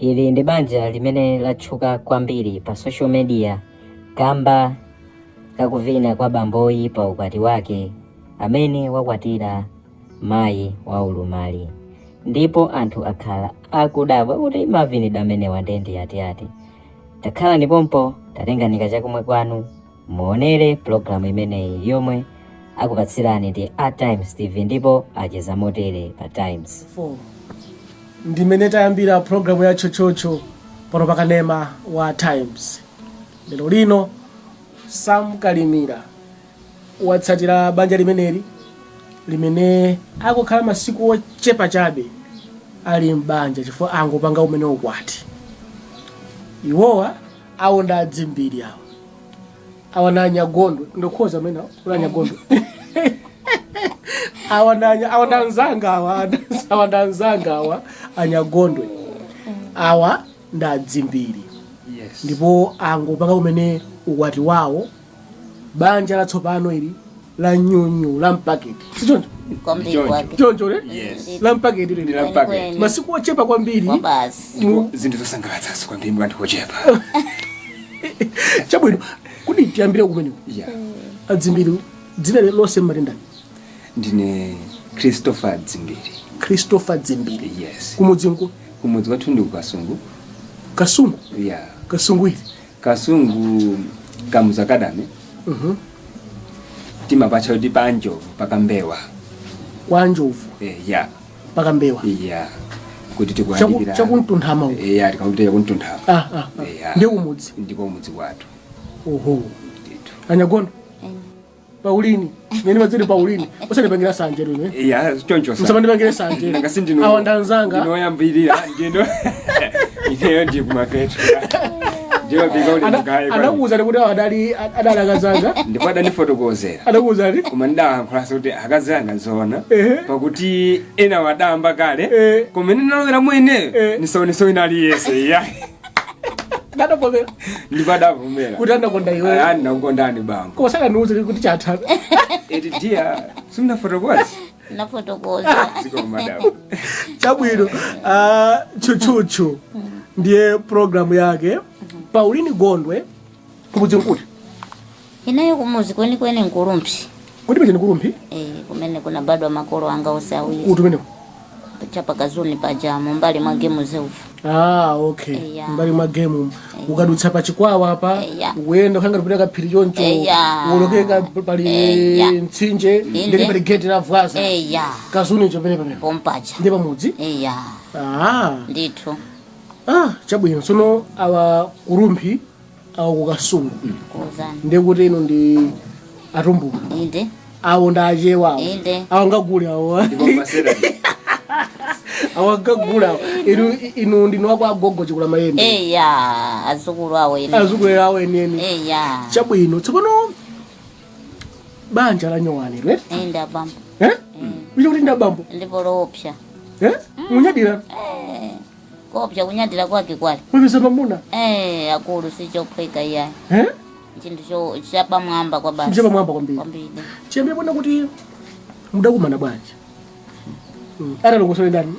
Ili ndi banja limene latchuka kwambiri pa social media kamba kakuvina kwa bamboyi pa ukwati wake amene wakwatira mayi wa ulumali, ndipo anthu akhala akudabwa kuti mavinidwe amenewa nde atiati. Takhalani pompo, tatengani kachakumwa kwanu, muonere pulogalamu imeneyi yomwe akupatsirani ndi a Times TV, ndipo acheza motere pa Times. 4 ndimene tayambira programu ya Tchotchotcho pano pakanema wa Times. Lero lino Sam Kalimira watsatira banja limeneli limene akukhala masiku ochepa chabe ali m'banja, chifukwa angopanga umene ukwati. Iwowa awo ndi aDzimbiri, awa awa ndi anyagondwe. Ndikhoza amene uli anyagondwe, awa ndi awa ndi anzanga awa, awa ndi anzanga awa anyagondwe, awa ndi aDzimbiri. Yes. Ndipo angopanga kumene ukwati wawo, banja latsopano ili la nyunyu la mpaketi, sichoncho? Kwambiri Choncho. kwake. Choncho le? Yes. La mpaketi lili. La mpaketi. Kwenikweni. Masiku ochepa kwambiri. Kwa basi. Ndipo zinthu zosangalatsanso kwambiri mu anthu ochepa. Chabwino, kuti tiyambire kumeneko, aDzimbiri, dzina lonse mmati ndani? Ndine Christopher Dzimbiri. Christopher Dzimbiri. Yes. Kumudzi nku? Kumudzi kwathu ndi kuKasungu. Kasungu? Yeah. Kasungu ili? Kasungu, Kamuzu Academy. Timapatcha kuti pa Njovu, pakambewa. Kwa Njovu? Eh, yeah. Pakambewa? Yeah, kuti tikuyandikira Chakumtunthama uko? Yeah, tikamapita chakumtunthama. Ah. Yeah. Ndiye kumudzi? Ndiko kumudzi kwathu. Oho. Ndithu. Anyagondo, Paulini nene madziri Paulini, usandipangira sanje lino. Yeah, choncho sa. Musamandipangire sanje. Nanga sindino Awa ndanzanga. Ndinoyambirira, ndino ineyo ndi kumapeto, ndiyopika uli mgaye. Anakuwuzani kuti awa adali akazanga? Ndipo adandifotokozera. Anakuwuzani? Koma ndidawankhulanso kuti akazi anga nzoona, pakuti ena wadamba kale, koma ine nalowera mwene, nisaoneso wina aliyense ya. Ndadavomera? Ndipo adavomera. Kuti anakonda iwe? Ah, ndinakukondani bambo. Koma sakandiwuze kuti chatha. Eti dia simnafotokoza? Nafotokoza. Ziko madam. Chabwino. Ah, Tchutchutchu ndiye programu yake. Pauline Gondwe, kumudzi nkuti? Ineyo kumuzi kwenikweni nkuRumphi. Kuti paja ndiKuRumphi? Eh, kumene kunabadwa makolo anga onse awiri. Kuti kumeneko? Chapakazuni paja, mumbali mwa Game Reserve. Ah, okay. Eya. Mbali mwa Game, ukadutsa pa Chikwawa apa, Eya. ukuyenda ukhanga kupita kaphiri choncho, Eya. uwolokeka pali Eya. mtsinje, ndili pali gate la Vwaza. Eya. Kazuni cho pene pamene. Pompaja. Ndi pamudzi. Eya. Ah. Ndithu. Ah, chabwino. Tsono awa kuRumphi, awa kuKasungu. Kuuzani. Ndiye kuti inu ndi Atumbuka? Inde. Awo ndi Achewa awo? Inde. Awo ngagule awo. Ndipo masera. Awo ngagule awo. Inu ndinu ako agogo chikula mayembe? Eya, azukulu awo ene. Azukulu awo enieni. Eya. Chabwino. Tsopano banja la nyowani, right? Inde abambo. Eh, icho kuti ndi abambo? Ndipo loopsa. Eh, munyadira? Eh, koopsa kunyadira kwake kwali. Mwapeza mamuna. Eh, akulu, sichophweka iyayi. Eh. Chinthu chapamwamba kwa basi. Chapamwamba kwambiri. Kwambiri. Chiyambi kuona kuti mudakumana bwanji? Atalongosole ndani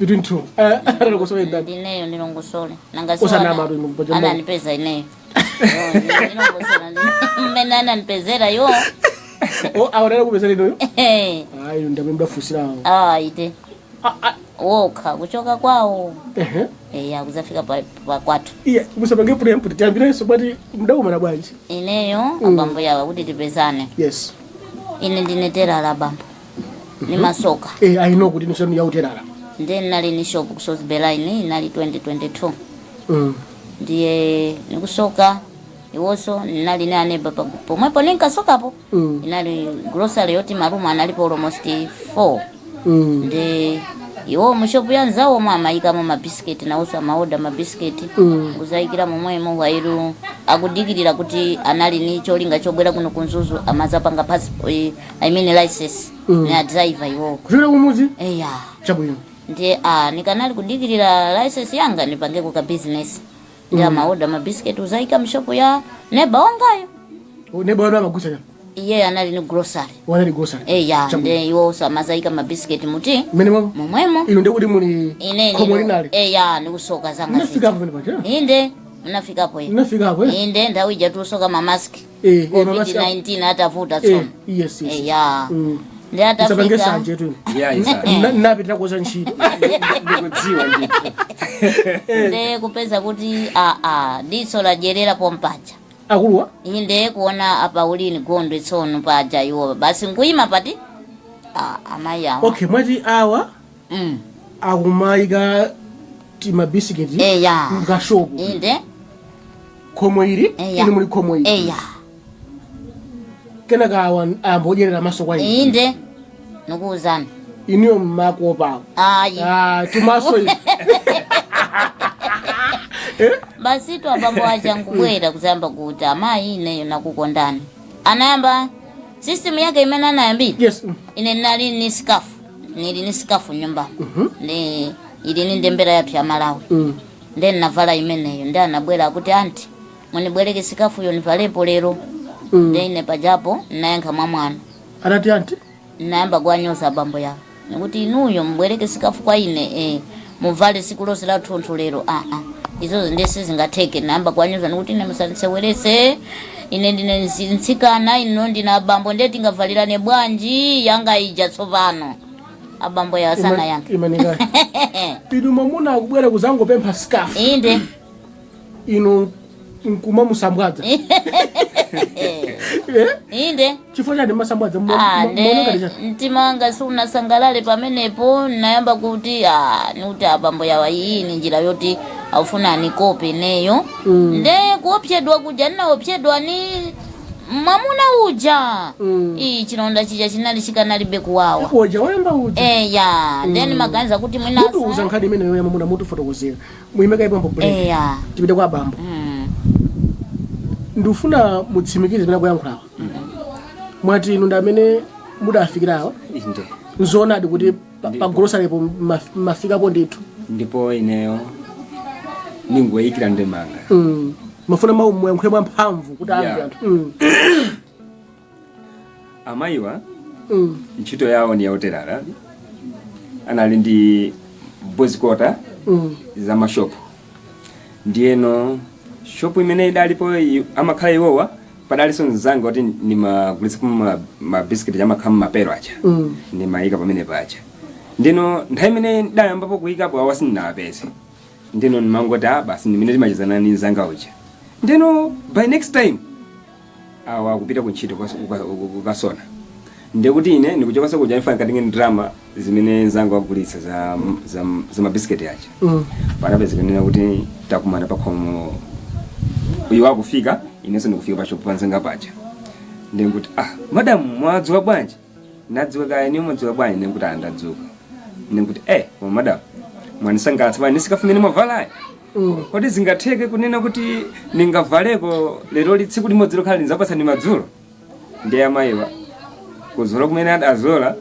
between two? Eh, atalongosole ndani? Ndineyo ndilongosole nanga? Osanama tu inu, Ananipeza ineyo. Yo, ndilongosola mmene ananipezera yo. Oh, awo kupeza linoyo? Eh. Ayi, ndamene mudafunsirawo. Ah, ite wokha kuchoka kwawo. Eya, kuzafika pa kwathu. Iya, musapange preempt, tiyambirenso. Bwati mudakumana bwanji? Ineyo, abambo yawa, kuti tipezane, ine ndine terala abambo, nimasoka. Eh, I know kuti nisanu yauterala. Ndiye ndinali ni shop ku Salisbury Line, inali 2022. Ndiye nikusoka, iwonso ndinali ni aneba pomwepo ninkasokapo. Inali grocery yoti marumu analipo almost 4. Ndi iwo mushopu ya nzawo omwe amayikamo mabisiketi, nawonso amaoda mabisiketi, kuzayikira momwemo while akudikirira kuti anali ni cholinga chobwera kuno kuMzuzu, amazapanga passport, I mean license. Ni a driver iwo. Kuchokera kumudzi? Eya. Chabwino. Ndiye ah, nikanali kudikirira license yanga nipangeko ka business, ndi amaoda mabisiketi uzayika mshopu ya neba wangayo. Neba wanu amagulitsa chani? Iye anali ni grocery. Wanali grocery. Eya. Chabwino. Nde iwo samazayika mabisiketi muti Mmene mwa momwemo. Inu ndikuti muli Ine khomo linali. Eya, ndikusoka zanga Nafika zija. apo pene paja. Inde, mnafikapo ine. Nafika apo, eh? Inde, nthawi ija tusoka mamaski. Mamaski. COVID-19 atavuta tsono. Yes. Eya. Ndi Tisapange atafika sanje tu ine. Ya, isa. Napitira kuza ntchito. Ndikudziwa ndithu. Nde kupeza kuti aa, diso lajerera pompaja. Akuluwa. Inde, kuona apa ulini gondwe tsono paja iwo basi nkuyima pati, ah, amayi awa. Okay, mwati awa akumayika timabisiketi Eya. mkashopu. Inde. Khomo ili. Eya. Inu muli khomo ili. Eya. Kenaka awa ambodyerera maso kwa inu. Inde, nikuwuzani. Inuyo mmakuopawo? Ayi. Ah, tumaso ivi. Basi tu abambo aja nkubwera kuzayamba kuti, "Amayi, ineyo nakukondani." Anayamba system yake imene anayambira. Ine nali ni scarf, nili ni scarf nyumbamo, ndi ili ni ndembera yathu ya Malawi. Nde navala imeneyo. Ndi anabwera akuti, "Anti, munibwereke scarf yo nivalepo lero." Nde ine pajapo nayankha mwa mwana. Anati anti? Nayamba kuwanyoza abambo yawo nikuti, "Inuyo mubwereke scarf kwa ine, muvale siku lonse la thunthu lero? Aa, izozo ndiye sizingatheke." Nayamba kuwanyoza nikuti, "Ine musanditsewerese, ine ndine mtsikana, ino ndina abambo, ndiye tingavalirane bwanji yanga ija?" Tsopano abambo yawo sanayankha. Imanikali inu, mwamuna akubwera kuzangopempha scarf. Inde. Inu nkuma musambwadza, eh? Inde. Chifukwa chani masambwadza? Ah, nde mtima wanga sunasangalale pamenepo. Nayamba kuti, ah, nikuti abambo yawa iyi ni njira yoti aufuna anikope ineyo. Nde kuopsedwa kuja ninaopsedwa ni mwamuna uja. Iyi chilonda chija chinali chikanalibe kuwawa. Uja woyamba uja? Eya, then maganiza kuti Mutiuza mwinasa nkhani imeneyo ya mwamuna, mutifotokozera. Muyimeka ipambo break. Eya. Tipite kwa abambo. Ndifuna mutsimikize zimene akuyankhulawa. Mwati inu ndi amene mudafikirawa? Inde. Nzoonadi kuti pa grocerypo mafikapo ndithu? Ndipo ineyo ningoyikira ndemanga. Mafuna mawu muyankhule mwamphamvu kuti amve anthu. Amayiwa ntchito yawo ni yauterala, anali ndi boys quarter za mashopu. Ndiyeno shopu imene idalipo amakhala iwowa, padalinso mzanga kuti nimagulitsapo mabisiketi amakhala mmapero aja. Ndimayika pamene paja. Ndino nthawi imene ndayambapo kuyikapo, awa sindinawapeze. Ndino ndimangoti, ah, basi, ndimene timachezana ni mzanga uja. Ndino by next time awa akupita kuntchito kukasona, ndikuti ine ndikuchokanso kuja ndifuna nkatenge ndalama zimene mzanga wagulitsa za mabisiketi aja. Panapezeka nena kuti takumana pakhomo, uyu akufika, inenso ndikufika pa shopu panzanga paja. Ndikuti, "Ah, madam, mwadzuka bwanji?" "Nadzuka, kaya ni mwadzuka bwanji?" Ndikuti, "Ah, ndadzuka." Ndikuti, "Eh, koma madam, mwanisangalatsa bwanji, scarf imene mwavalayi. Kodi zingatheke kunena kuti ningavaleko lero li tsiku limodzi lokhala, ndizapatsa ndi madzulo?" Ndiye amayiwa kuzola kumene adazola.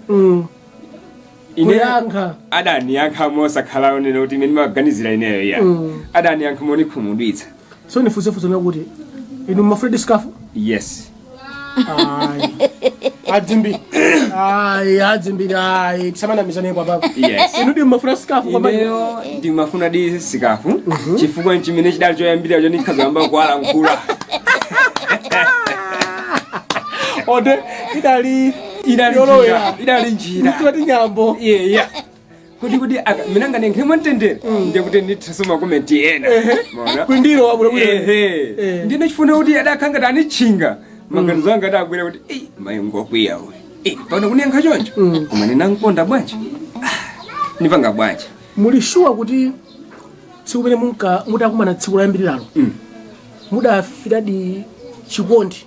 Ine Kuyankha. Adaniyankha mosakhala onena kuti imene maganizira ineyo ya. Adaniyankha monikhumudwitsa. So nifunsefunse kuti inu mmafuna scarf? Yes. Ayi, adzimbiri, ayi, adzimbiri, ayi, tisamanamizane apapo. Yes. Inu ndi mmafuna scarf kwa mayi? Ineyo ndimafuna di scarf, chifukwa nchimene chidali choyambira cho ndikhazamba kuwalankhula. Ode idali Idali yolowera. njira, idali njira. Mtiwati nyambo. Yeah, kuti mina nganenkhale mwamtendere, ndiye kuti ndithaso makomenti ena. Maona? Kwindiro wabula bwino. Ehe. Ndine chifuna kuti adakhanga tani tchinga maganizo anga adagwera kuti, "Ei, mayi ngokwiya uyu. Eh, pano kuniyankha choncho, koma ninankonda bwanji? Ah, nipanga bwanji?" Muli sure kuti tsiku limene munka mutakumana tsiku loyambiriralo mudafiradi chikondi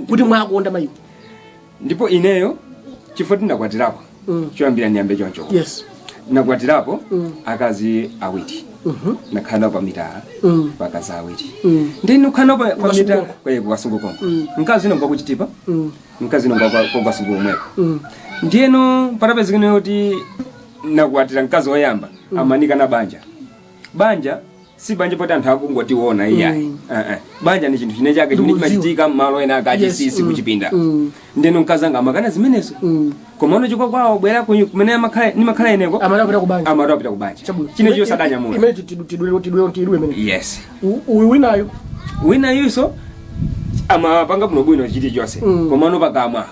kuti mwakonda mayiwo? Ndipo ineyo chifukwa tinakwatirapo, choyambira ndiyambe choncho, nakwatirapo akazi awiri. Nakhala nawo pa mitala pa akazi awiri. Ndi nukhala nawo pa mitala kukasungu konko. Mkazi uno ngwakuchitipa, mkazi uno ngwa kukasungu komweko. Ndiyeno patapezekene kuti nakwatira mkazi woyamba, amanika na banja. Banja Si banja poti anthu akungotiona iyayi. Banja ni chinthu chine chake chimene Ndikudziwa. chimachitika m'malo ena akachisisi, kuchipinda. Ndeno mkazi anga amakana zimenezo. Koma uno chikwa kwawo bwera kumene nimakhala ineko. Amati apita kubanja. Amati apita kubanja. Chabwino. Chine chiyo sadanyamula. Imene tidule imene. Yes. Uyu winayo? Wina yuso amapanga bwinobwino chilichonse. Koma ano pakamwa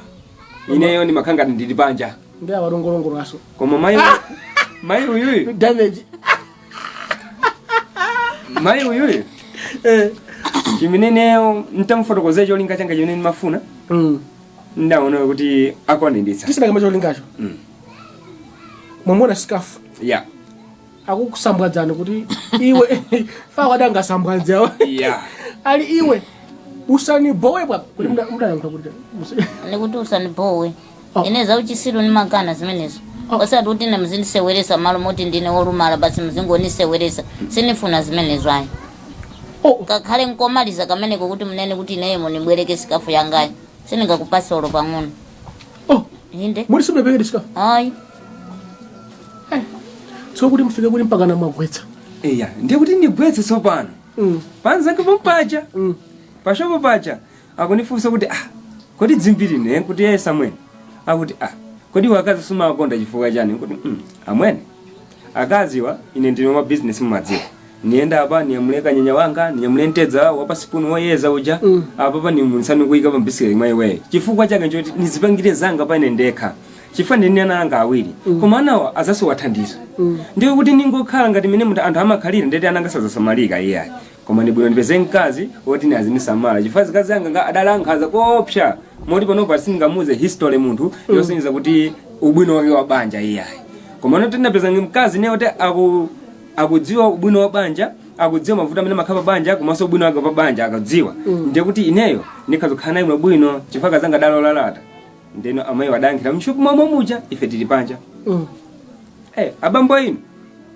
ineyo ndimakhala ngati ndili panja. Ndi awalongolongolo aso. Koma mayi uyuyu, Damage. mayi uyuyu, chimene ineyo ntamufotokozera cholinga changa chimene ndimafuna, ndaona kuti akwanitsa. Tisidakamba cholingacho, mwamona sikafu akukusambwadzani kuti iwe fawadangasambwadzawo ali iwe usanibowe bwa kuti mudayankha kuti Ndikuti usanibowe. Oh. Ine zauchisiru nimakana zimenezo. Oh. Osati kuti ine muzindiseweresa malo moti ndine wolumala, basi muzingoniseweresa, sinifuna zimenezo ayi. Oh. Kakhale nkomaliza kameneko kuti munene kuti ineyo munibwereke sikafu yangayi, sindingakupasa olo pang'ono. Oh. Inde. Muli simunapekedi sikafu? Ayi. Tsono kuti mufike kuti mpakana mwagwetsa? Iya, ndiye kuti ndigwetse tsopano. Panzake pompaja, pashopo paja akunifunsa kuti, "Ah, kodi dzimbiri ne?" Kuti, "Ye Samwene." Akuti, "Ah, kodi wakazi sumakonda chifukwa chani?" Kuti, amwene, akaziwa ine ndine wa business, mumadziwa, niyenda apa niyamule kanyenya wanga, niyamule mtedza wapa sipuni woyeza uja. Apa pa nimunisani kuyika pa mbisiketi mwa iweyo. Chifukwa chake nchoti nizipangire zanga paine ndekha, chifukwa ndine ana anga awiri. Koma anawa azasowa thandizo. Ndiye kuti ningokhala ngati mene munthu anthu amakhalira, ndeti ana anga sazasamalika iyayi. Koma ndi bwino ndipeze mkazi woti ni azinisamala, chifukwa zikazi anga nga adala nkhanza koopsa, moti panopa sindingamuze history munthu yosonyeza kuti ubwino wake wa banja iyayi. Koma noti ndinapeza mkazi ne woti akudziwa ubwino wa banja, akudziwa mavuto amene amakhala pa banja, komanso ubwino wake pa banja akadziwa. Ndiye kuti ineyo ndikhazokhala naye bwinobwino, chifukwa kazanga dalolalata. Ndeno amayi wadayankhira mshopu momwe muja ife tili panja. "Abambo inu,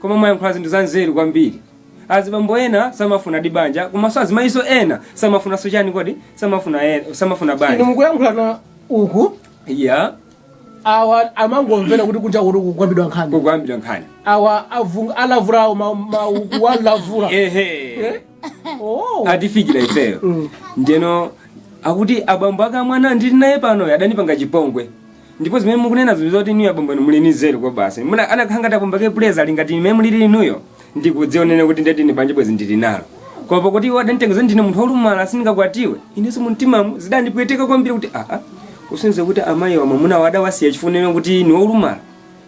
koma mwayankhula zinthu za nzeru kwambiri. Azibambo ena samafuna di banja, komanso azimayiso ena samafunanso chani kodi, samafuna samafuna Inu banja." Mukuyankhulana uku, awa amangomvera kuti kunja kuti kukwambidwa nkhani. Kukuyambidwa nkhani. Awa alavulawo walavula. Ehe. Oh. Atifikira ifeyo. Ndeno akuti, "Abambo aka mwana ndili naye pano adanipanga chipongwe, ndipo zimene mukunena zinthu zoti inuyo abambo inu muli ni nzeru kwa basi. Muna anakhala ngati abambo ake puleza ali ngati imene mulili inuyo, ndikudzionene kuti ndeti ni banja bwezi ndili nalo. Koma pakuti iwo adanitenga ndine munthu wolumala, sindingakwatiwe." Inenso mumtimamu zidandipweteka kwambiri kuti aa, kusonyeza kuti amayi wa mwamuna wadawasiya chifuniro kuti ni wolumala.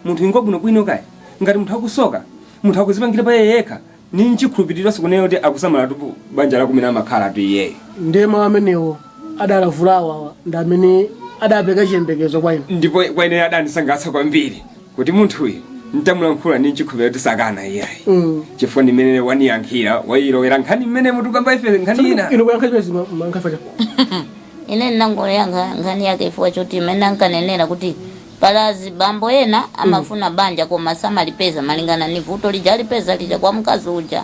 Munthu ingwabwino bwino kaya ngati munthu akusoka, munthu akuzipangira pa iye yekha, ni nchikhulupiriro kunena kuti akusamala tu banja la kumene amakhala tu iyeyo. Ndiye mawu amenewo adalavulawo awa ndi amene adapeka chiyembekezo kwa inu? Ndipo kwa ine adandisangalatsa kwambiri kuti munthuyu ntamulankhula ndi nchikhulupiriro kuti sakana iyayi, chifukwa ndimene waniyankhira, wayilowera nkhani mmene mutukamba ife nkhani ina. Inu kuyankha chimezi mankhafa cha? Ine ndinangoyankha nkhani yake chifukwa choti imene ankanenera kuti palazi bambo ena amafuna banja koma samalipeza malingana ni vuto lija alipeza lija kwa mkazi uja.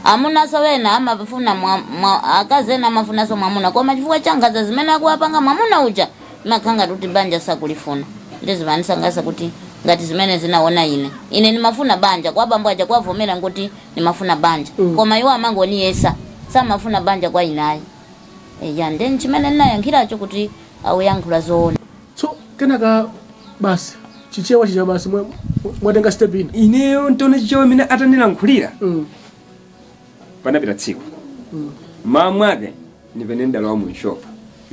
Amunaso wena amafuna akazi ena amafunanso mwamuna, koma chifukwa cha nkhanza zimene akuwapanga mwamuna uja, imakhanga kuti banja sakulifuna. Ndizimanisangalatsa kuti ngati zimene zinaona ine, ine nimafuna banja kwa bambo aja, kwavomera ngoti nimafuna banja. Koma iwo amangoniyesa, samafuna banja kwa inayi. Eya, then chimene ndinayankhiracho kuti auyankhula zoona. So kenaka basi Chichewa chicha basi mwatenga step ina? Ineyo ntione Chichewa imene atandilankhulira. Panapita tsiku, mmawa mwake ndipene ndalowa mu shop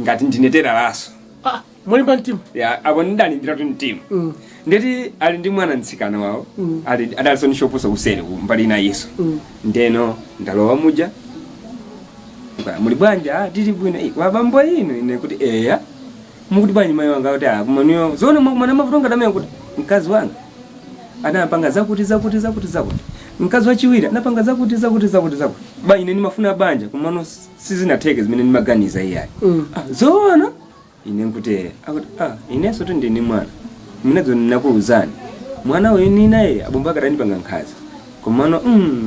ngati ndinetera laso. Ah, mulimba mtima. Ya, apo ndidalimbiratu mtima. Ndeti ali ndi mwana mtsikana wawo. Ali adalinso ndi shopuso kuseri mbali ina iso. Ndeno ndalowa muja. "Muli bwanja?" "Ah, tili bwino." "Eh, wabambo inu?" Ine kuti, "Eya." "Mukuti bwanji mayi wanga?" Kuti, "Ah, kumaniyo zoona mwana mavuto ngati amene kuti mkazi wanga anapanga zakuti zakuti zakuti zakuti, mkazi wachiwiri anapanga zakuti zakuti zakuti zakuti. Ba ine ndimafuna banja, kumano sizinatheke zimene ndimaganiza iyayi." "Ah, zoona?" Ine nkuti, "Eh." Akuti, "Ah, inenso tu ndini mwana munedzo, ndinakuwuzani mwana uyu ni naye abombo akadanipanga nkhanza, komano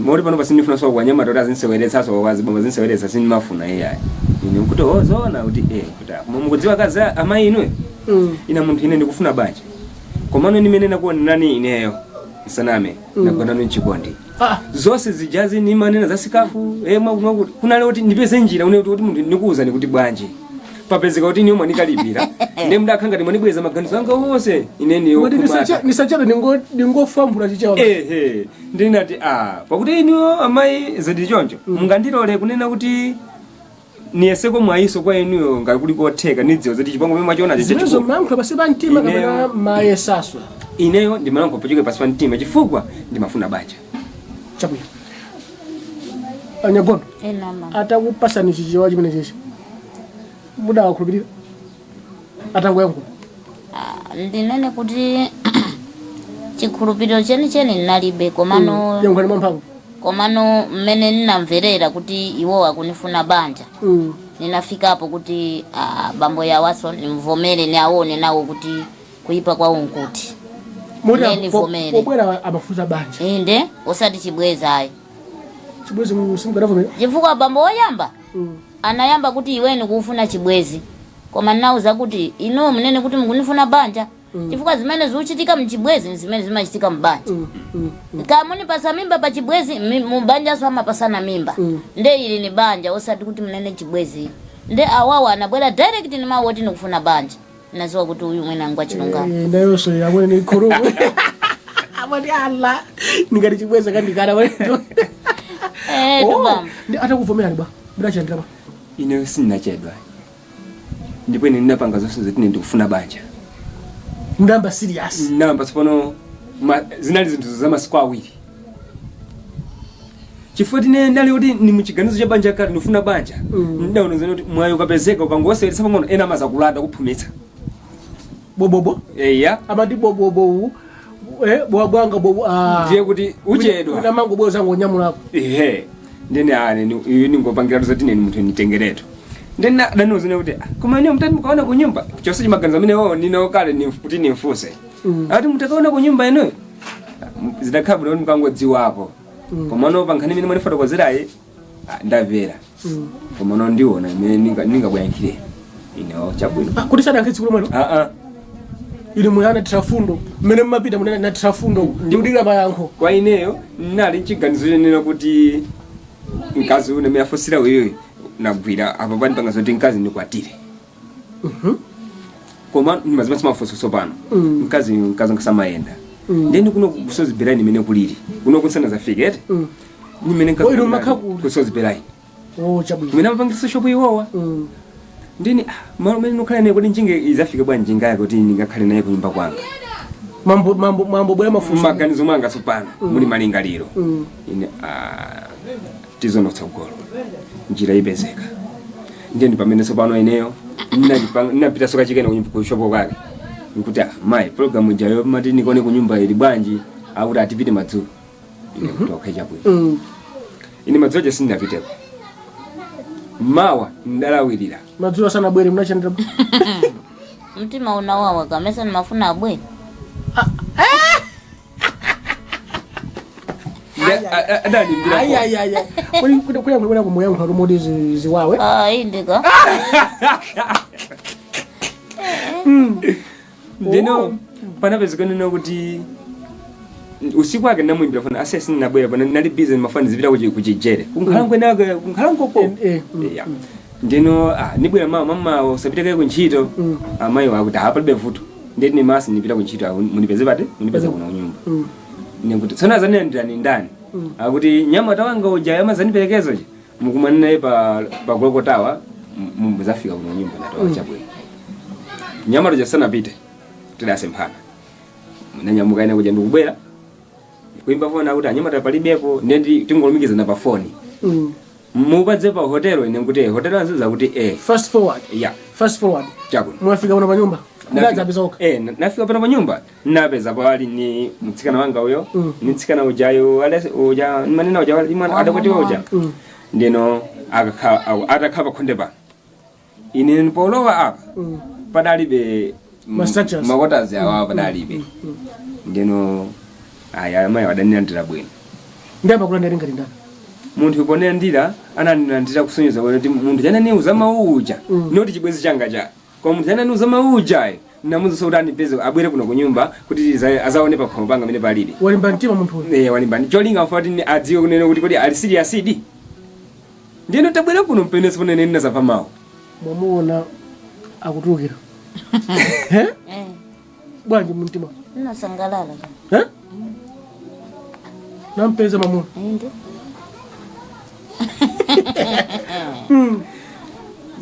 moti pano pasindifuna so kwanyamata kuti azinseweretsaso wazibomba zinseweretsa, sindimafuna iyayi." Ine nkuti, "Oh, zoona?" Kuti, "Eh." Kuti, "Ah, koma mukudziwa kazi amayi inuyo, ina munthu ine ndikufuna banja, komano nimene nakuonenani ineyo, nsaname, nagonanu mchikondi." Ah. Zonse zijazi nimanena za sikafu, mwakuti kunali kuti ndipeze njira une kuti munthu ndikuwuzani kuti bwanji papezeka kuti niyo mwanikalipira, ndiye mudakhala ngati mwanibweza maganizo anga onse ine Kuti niyo. Ndisachabe ndingofambula Chichewa. Ehe, ndinati pakuti inuyo amayi zindi choncho, mungandilole kunena kuti niyeseko mwayiso kwa inuyo ngati kuli kotheka, nidziwa zoti chipango pamwe mwachiona. Zimenezo mmayankhula pasi pa mtima kapena mayesaswa? Ineyo ndimalankhula pachoke pasi pa mtima chifukwa ndimafuna banja. Chabwino, anyagondo. Enama. Atakupasani Chichewa chimene chichi, mudawakhulupirira atangoyankhula? Ah, ndinene kuti chikhulupiriro chenicheni ndinalibe, komano Yankhulani mwamphamvu. Komano mmene ndinamverera kuti iwo akunifuna banja, ninafikapo kuti bambo yawaso nimvomere, niaone nawo kuti kuipa kwawo nkuti. Moti Ine nivomere. Pobwera amafuta banja? Inde, osati chibwezi ayi. Chibwezi simukadavomera? Chifukwa bambo woyamba anayamba kuti iweni kufuna chibwezi, koma ndinauza kuti inu munene kuti mukunifuna banja, chifukwa zimene zikuchitika mchibwezi ni zimene zimachitika mbanja. Kamunipasa mimba pa chibwezi, mubanjaso amapasana mimba. Nde ili ni banja, osati kuti munene chibwezi. Nde awawa anabwera direct ni mawu oti nikufuna banja, naziwa kuti uyu mwina ngwa chilungamo. Eh, nayonso yamwene ni khuluku amati ala ndingati chibwezi kandikana. Eh, tubamba. Ndi atakuvomerani ba mudachandira ba? Ineyo sindinachedwa, ndipo ine ndinapanga zonse zoti ine ndikufuna banja. Mudayamba serious? Namba tsopano zinali zinthu za masiku 2, chifukwa tine ndali kuti ni muchiganizo cha banja kale, ndifuna banja. Ndaona zene kuti mwayi ukapezeka, ukangoseweretsa pang'ono, ena amazakulanda kuphumitsa. Bobobo. Eya. Amati bobobo bwanga bobo, ah. Ndiye kuti uchedwa. Wina mango bweza ngonyamulako. Ehe, ndene ane iyu ningopangira zoti neni munthu nitengeretu. Ndene danozene kuti koma ine mutati mukaona ku nyumba chonse chimaganizo amene wo nino kale ni kuti nimfuse. Ati mutakaona ku nyumba ino zidakhala bwino kuti mukangodziwako. Komano pa nkhani imene mwanifotokozerayi, ndamvera. Komano ndiona imene ningakuyankhire inewo, chabwino. Ah, kuti sadankhe tsiku lomwelo? Ah, ah. Ili muyana tirafundo mmene mmapita munene na tirafundo ndikudikira mayankho. Kwa ineyo nali nchiganizo chenena kuti mkazi une amene afusira uyuyu nagwira apo pandipanga zoti mkazi ndikwatire, koma ndimazimasa mafunso tsopano. Mkazi ngasamayenda. Ndeni kuno kusoziberaini imene kulili kuno kunsana zafike ete. Nimene. Oh, inu mmakhala kuti? Kusoziberaini. Oh, chabwino. Kumene amapangisa shopu iwowa. Ndini malo mene nokhala naye kuti njinge izafike bwanji njinga yake kuti ndingakhale naye kunyumba kwanga? Mambo mambo mambo bwera mafunso. Maganizo mwanga tsopano muli malingaliro. Ine tizono tsogolo njira ipezeka. Ndiye ndi pamene tsopano ineyo ndinapita soka chikene kushopo kwake nkuti mayi, program ijayo mati nikone kunyumba ili bwanji? Akuti atipite madzulo. Ine kuti okay, chabwino. Ine madzulo aja sindinapiteko, mawa ndalawirira. Madzulo asanabwere munachandira? Mtima unawawa kamesa nimafuna abwere. Adalimbira. Ayi ayi ayi, kuli kuli kuli kuli kumuyankhula lumodi ziwawe. Ah, indika. Ndino panapezeka nino kuti usiku wake ndamuimbira foni, ase sindinabwera pano, ndinali busy, mafoni zipita kuchijere kunkhalango enake kunkhalankoko. Yeah. Ndino nibwera mama, mama usapite kuntchito. Amayi wakuti palibe vuto, ndeti nimasi nipita kuntchito, munipeze pati? Munipeze kuno kunyumba. Nikuti tsono azandilandira ni ndani? Akuti nyamata wanga uja amazandiperekezo ja mukumana naye pa Clock Tower, muzafika kuno nyumba. Ndatowa, chabwino. Nyamata uja sanapite, tidasemphana, nanyamuka ine kuja ndikubwera kuimba foni, akuti anyamata palibepo, ndiye tingolumikizana pa foni. Mupadze pa hotelo? Ine nkuti hotelo anziza kuti Fast forward. Ya. Fast forward. Chabwino. Mwafika pano pa nyumba, mudadzapeza okha? Nafika pano pa nyumba, napeza pali ni mtsikana wanga uyo. Ni mtsikana ujayo uja manena uja imwana adakwatiwa uja. Ndino atakhala pakhonde pano, ine polowa apa padalibe Ma structures. Makotazi awa padalibe. Ndino aya amayi adanilandira bwino. Ndiyamba kulandira ngati ndani? Munthu ponendira ananilandira kusonyeza kuti munthu chananiuza mawu uja, noti chibwezi changa cha, koma munthu chananiuza mawu ujayo Namuza kuti andipeze, abwere kuno kunyumba kuti azaone pakhomo panga mene palili. Walimba mtima munthu uyu. Eh, walimba cholinga mfati adziwe kunena kuti kodi ali serious di. Ndiyeno tabwera kuno mpenesi ponene ndinazamva mawu. Mwamuona akutulukira. Eh? Eh. Bwanji mumtima? Nasangalala. Eh? Nampeza mamuna. Inde.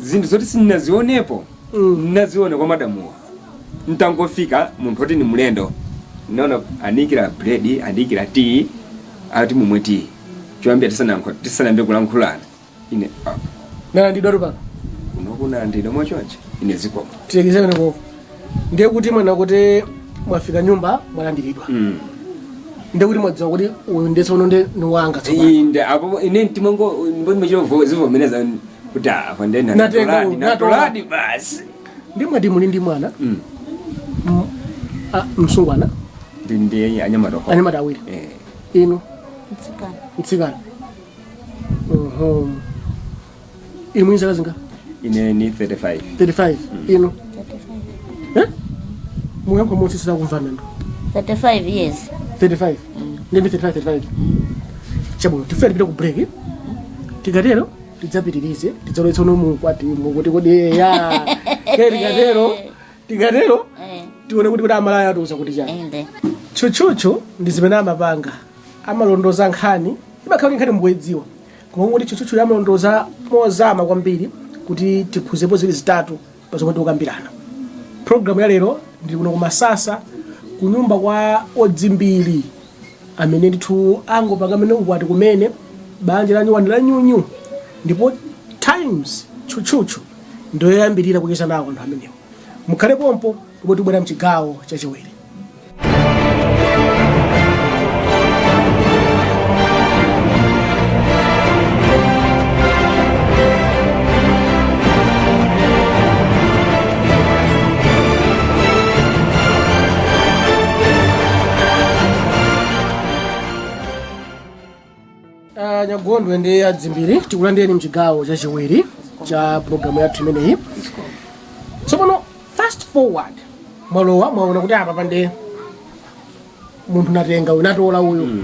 Zinthu zoti sindinazionepo, ndinaziona kwa madamuwa. Ntangofika, munthu oti ni mlendo, naona anikira bread, andikira tea, ati mumwe tea. Choyambira tisanayambe kulankhulana, ine ah, Nalandidwa pano. Kuno kunandidwa mwachonje, ine zikomo. Tilekeze pamenepo. Ndiye kuti mwena kuti mwafika nyumba, mwalandiridwa. Ndiye kuti mwadziwa kuti uyu ndiye tsono ndi ni wanga tsopano. Inde, apo ine mtimango mbomechero zivomereza kuti apa ndiye Natenga natoladi. uyu, Natoladi basi. Ndi mwati muli ndi mwana msungwana? Ndi anyamatoko. Anyamata awiri. Eh. Inu? Mtsikana. Mtsikana. Inu mwini zaka zinga? Ine ni 35. 35. Inu? 35. Eh, muyankho motsi sizakumva nendo. 35 years. 35 ndi 35, 35. Chabwino, tifuna tipite ku break. Tikatero tidzapitirize, tidzalowetsa uno mukwatimo kuti kodi ya ke tikatero tione kuti amalaya atiuza kuti chani. Inde. Tchutchutchu ndi zimene amapanga, amalondoza nkhani. Imakhala kuti nkhani mukuyidziwa, koma kuti tchutchutchu amalondoza mozama kwambiri kuti tiphunzirepo ziwiri zitatu pa zomwe tikukambirana. Programu ya lero ndili kuno kumasasa, kunyumba kwa odzimbiri amene ndithu angopanga amene ukwati kumene, banja la nyuwani la nyunyu, ndipo Times Tchutchutchu ndiyoyambirira kucheza nawo anthu amenewo. Mukhale pompo ndipo tibwera mchigawo chachiwiri. Nyagondwe ndi adzimbiri, tikulandireni mchigawo chachiwiri cha programu yathu imeneyi. Tsopano fast forward, mwalowa, mwaona kuti apa pande munthu natenga uyu, natola uyu.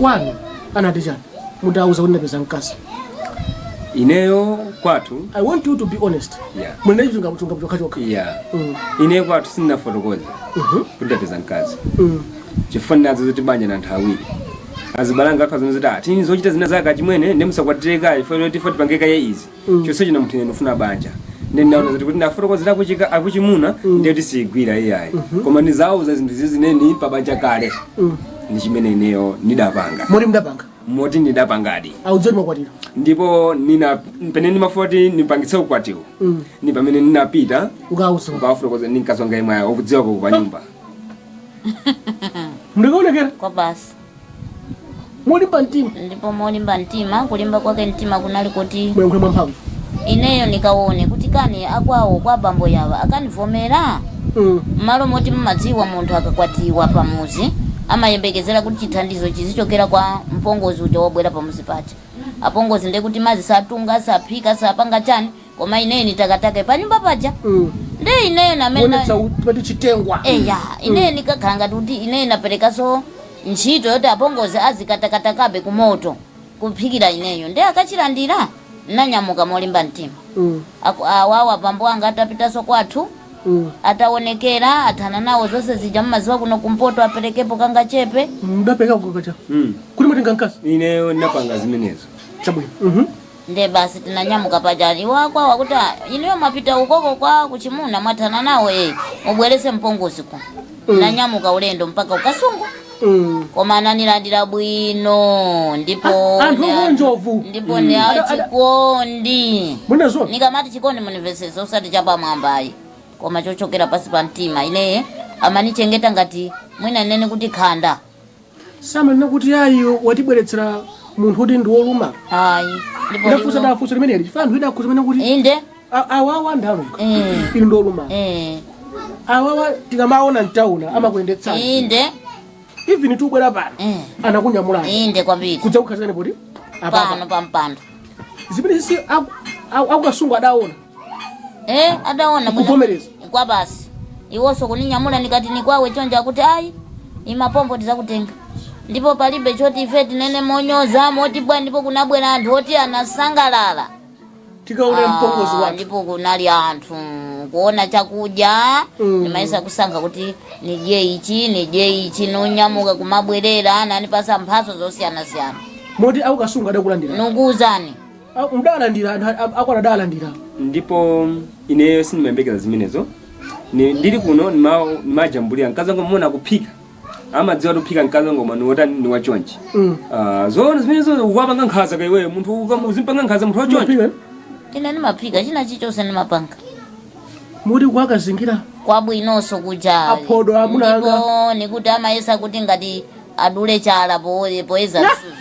Kwanu anati chani mutauza kuti ndapeza mkazi? Ineyo kwathu I want you to be honest. Yeah. Muli chunga chunga chokha chokha. Yeah. Ineyo kwathu sindinafotokoza kuti ndapeza mkazi, chifukwa ndinazo zoti banja na anthu awiri. Azibalanga akha zimene zoti ati zochita zina zake achimwene ndi musakwatireka ifo loti ifo tipangeka ye izi. Chonse china munthu ine ndifuna banja, ndi ndinaona zoti kuti ndafotokozera akuchika akuchimuna, ndiye kuti siyigwira iyayi, koma ndizauza zinthu zizi zineni pa banja kale. Ndi chimene ineyo ndidapanga. Moti mudapanga? Moti ndidapangadi. Audzoti mwakwatira? Ndipo nina pene ndimafuna kuti ndipangitse ukwatiwo, ni pamene ndinapita ukauza. Ukawafotokoza ndi mkazi wanga imwe ukudziwa pa nyumba. Mndikaonekera. Kwa basi. Mulimba mtima. Ndipo molimba mtima. Kulimba kwake mtima kunali kuti muyankhule mwamphamvu. Ineyo nikaone kuti kani akwawo kwa bambo yawa akanivomera. Mmalo moti mmadziwa munthu akakwatiwa pamuzi amayembekezera kuti chithandizo chizichokera kwa mpongozi uja wobwera pamuzi paja. Apongozi ndekuti mazi satunga, saphika, sapanga chani, koma ineyo nitakatake panyumba paja. Nde ineyo namene Kuonetsa pati chitengwa. Eya, ineyo nikakhala ngati kuti ineyo naperekaso ntchito yoti apongozi azikatakatakabe kumoto kuphikira ineyo, nde akachilandira. Nanyamuka molimba mtima. Awawa bambo anga atapitaso kwathu, ataonekera, athana nawo zonse zija, mmaziwa kuno kumpoto aperekepo kangachepe. Mudapeka kukacha kuti mutenga mkazi? Ineyo ndinapanga zimenezo. Chabwino. Nde basi tinanyamuka paja, iwakwawa kuti "Ah, inuyo mwapita ukoko kwa kuchimuna, mwathana nawo e, mubwerese mpongozi ku." Nanyamuka ulendo mpaka ukasungu. Koma ananilandira bwino ndipo Anthu okonjovu. Ndipo ni achikondi. Munazona. Nikamati chikondi, munivesesa, usati chapamwambayi, koma chochokera pasi pa mtima. Ineye amanichengeta ngati mwina nene kuti khanda. Samanena kuti ayi, watibweretsera munthu kuti ndi woluma? Ayi, ndipo Ndafunsa, ndafunsa limeneli chifukwa anthu ena akhuza kuti inde awawa ndi alunga, ili ndi oluma. Awawa tikamaona mtauna amakuyendetsani. Inde. Even tubwera pano anakunyamulani. Inde kwambiri. Kudza kukhazikani poti apapa. Pano pampando. Zimene sisi akukasungu adaona. Adaona bwino. Kuvomereza. Kwa basi iwonso kuninyamula nikati nikwawe chonja kuti ayi, imapombo tizakutenga. Ndipo palibe choti ife tinene monyoza moti bwa. Ndipo kunabwera anthu oti anasangalala. Tikaone mpongozi wathu. Ndipo kunali anthu kuona chakudya. Ndimayesa kusankha kuti nidye ichi, nidye ichi, nonyamuka kumabwerera nanipasa mphatso zosiyanasiyana. Moti akukasunga adakulandira? Nukuuzani. Mudalandira anthu akwana adalandira? Ndipo ineyo sindimayembekeza zimenezo. Ndili kuno nimajambulira mkazi wangu, mona kuphika, amadziwa kuphika mkazi wangu mani wotani ni wachonchi. Ah, zoona zimenezo ukapanga nkhaza kaiweyo munthu uzimpanga nkhaza munthu wachonchi. Maphika? Ine ndimaphika china chichonse ndimapanga. Moti kwakazingira Kwabwinonso kuja. Aphodo amuna anga. Ndipo nikuti amayesa kuti ngati adule chala poyeza msuzu.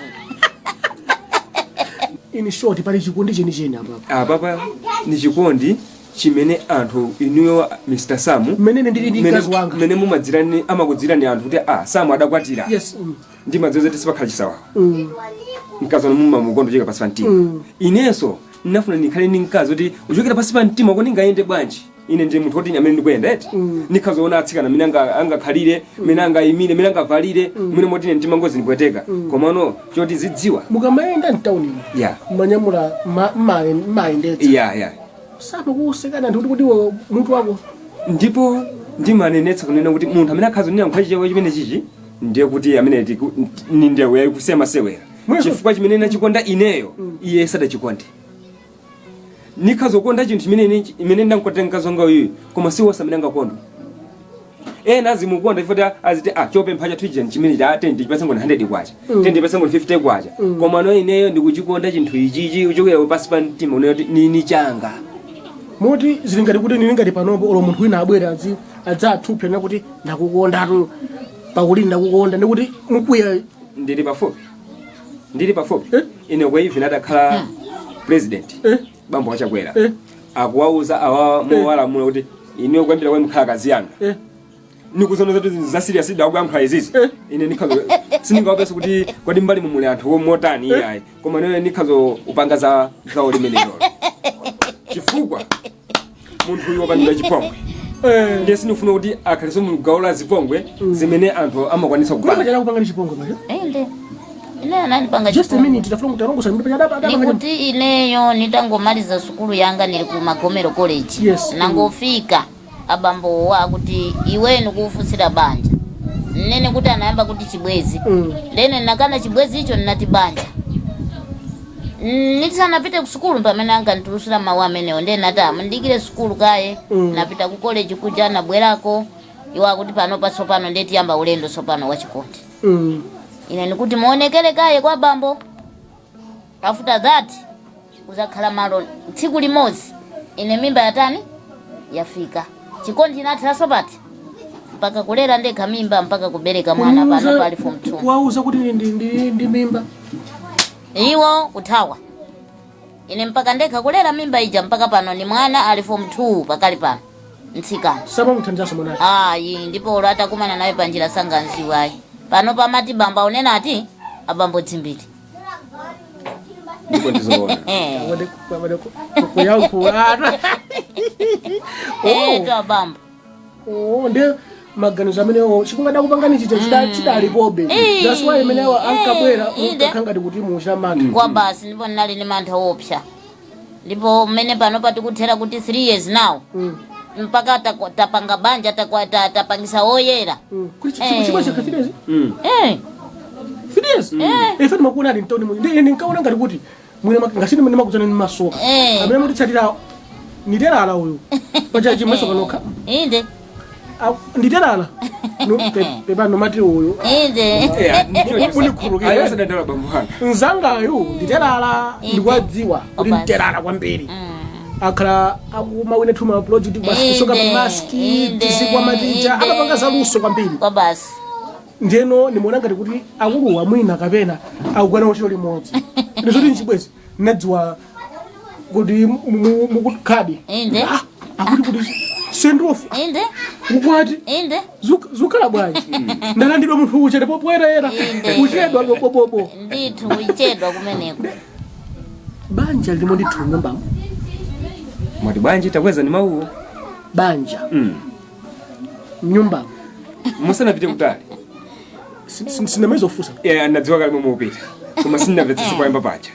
In short, pali chikondi chenicheni apapo. Apapa ni chikondi chimene anthu inuyo, Mr Samu, Mmene ndili ndi mkazi wanga. mmene mumadzirani, amakudzirani anthu kuti ah, Samu adakwatira. Ndimadziwa zoti sipakhala chisawawa. Mkazi wanu mumamukonda kuchokera pansi pa mtima. Inenso ndinafuna ndikhale ndi mkazi kuti uchokera pansi pa mtima, kodi ndingayende bwanji? Ine ndi munthu woti amene ndikuyenda eti nikhazoona atsikana amene angakhalire, mmene angayimire, mmene angavalire, mmene moti ine mtima ngozi ndipweteka, komano choti zidziwa. Mukamayenda mtaunimo, manyamula mmayendetsa, ya. Samakusekana anthu kuti iwe mutu wako? Ndipo ndimanenetsa kunena kuti munthu amene akhaza kunena nkhwachi chawo chimene chichi, ndiye kuti amene ni ndewu yayikusema sewera. Chifukwa chimene nachikonda ineyo, iye sadachikonde. Nikhazokonda chinthu chimene imene ndankwatira mkazi wanga uyuyu, koma si wonse amene angakondwe. Ena azimukonda ifoti aziti ah, chopempha chathu ichi chimene cha 10 chipatse ngoni 100 kwacha, 10 chipatse ngoni 50 kwacha. Koma no, ineyo ndikuchikonda chinthu ichichi kuchokera pansi pa mtima, unena kuti nini changa. Moti zili ngati kuti nili ngati panopo olo munthu wina abwere adzathuphe na kuti ndakukondatu, pakuti ndakukonda, ndikuti mukwiya? Ndili pafupi, ndili pafupi. Eh? Ine kwa even atakhala president, bambo wachakwera, akuwauza awa mowalamula kuti ine kuyambira kwa mkhala kazi yanga, nikuzona zati za serious dakuyankhula izizi. Ine nikhazo sindingawapesa kuti kodi mbali mumuli anthu motani, iyayi, koma ine nikhazo upanga za gawo limenelo, chifukwa munthu uyu wapangidwa chipongwe. Ndiye sindikufuna kuti akhaliso mu gawo la zipongwe zimene anthu amakwanisa Kupanga kupanga. chana kupanga ni chipongwe pacha? Inde, ine anandipanga Just a chipongwe. minute, tafuna kuti alongosa ndi pacha adapa adapanga. Nikuti ineyo nitangomaliza sukulu yanga, nili ku Magomero College. Nangofika abambowa akuti iweni kufunsira banja, nnene kuti anayamba kuti chibwezi. Ndene nakana chibwezi icho, nnati banja. Nitisanapite ku sukulu pamene ankanditulusira mawu amenewo, ndiye nati amundikire sukulu kaye. Napita ku college kuja, nabwerako iwo akuti pano patsopano ndiye tiyamba ulendo tsopano wachikondi. Ine ndikuti muonekere kaye kwa bambo, after that kuzakhala malo. Tsiku limodzi ine mimba yatani, yafika. Chikondi chinathiraso pati, mpaka kulera ndekha mimba, mpaka kubereka mwana pano pali form 2. Kuwauza kuti ndi mimba? Iwo kuthawa, ine mpaka ndekha kulera mimba ija, mpaka pano ni mwana ali form 2 pakali pano, mtsikana. Samamuthandizaso mwanayo? Ayi, ndipo olo atakumana naye panjira sanganziwe ayi. Pano pamati bambo aunena ati abambo Dzimbiri. Ndipo ndizoona. Kuyankhula. Eh, to abambo. Oh, ndi maganizo amenewo chikungada kupangani chija chidalipobe. That's why imenewo ankabwera unkakhala ngati kuti muchita mantha. Kwa basi, ndipo ndinali ndi mantha wopsa. Ndipo mmene pano patikuthera kuti 3 years now, mpaka tapanga banja, tapangisa woyera. Kuti chibwe chakha 3 years? Eh. 3 years. Ife timakuona ali mtoni mu ndi ndinkaona ngati kuti mwina ngasini ndimakudzana ndi masoka amene mutitsatira niterala uyu pacha chimasoka nokha. Inde. Nditerala. No, pepa nomati uyu. Inde. Munikhululukire. Ayo sadandala bambo wanga. Mzangayu nditerala, ndikuwadziwa kuti Obasi. nditerala kwambiri. Akhala akumawina thuma project basi, kusoka pamaski, tizikwa matija, amapanga zaluso kwambiri. Kwa basi. Ndiyeno nimuona ngati kuti akuluwa mwina kapena akugwana ntchito limodzi, ndizoti nchibwezi nadziwa kuti mukukhadi. Inde. Ah, akuti kuti send off, ukwati. Zukhala bwanji, ndalandidwa munthu ucha ndipo poyerayera. Kuchedwa bobobo. Ndithu, kuchedwa kumeneko. Banja lilimo ndithu nyumbamo. Mwati bwanji? Takweza ni mawuwo. Banja mnyumbamo. Musanapite kutali. Sinamaiza kufunsa. Yeah, nadziwa kale momwe upita, koma sindinamvetsetse poyamba paja.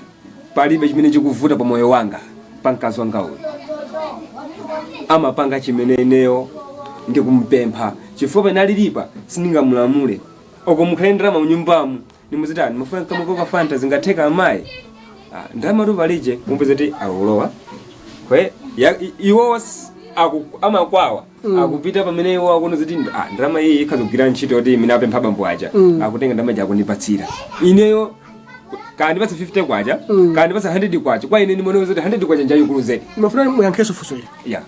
Palibe chimene chikuvuta pa moyo wanga pa mkazi wanga uyu. Amapanga chimene ineyo ndikumpempha, chifukwa pene alilipa sindingamulamule. Oko mukhale ndalama mnyumbamu, nimuzitani mufuna nkamukoka Fanta, zingatheka amayi? Ah, ndalama tu palije. Mupeza ti akulowa kwe iwo amakwawa akupita pamene iwo akuona ziti, ah, ndalama iyi ikhaza kugwira ntchito yoti imene apempha bambo aja. Akutenga ndalama ija akundipatsira ineyo, kandipatsa 50 kwacha, kandipatsa 100 kwacha, kwa ine ndimaona zoti 100 kwacha njayikulu zedi. Mafuna muyankheso funso ili. Ya.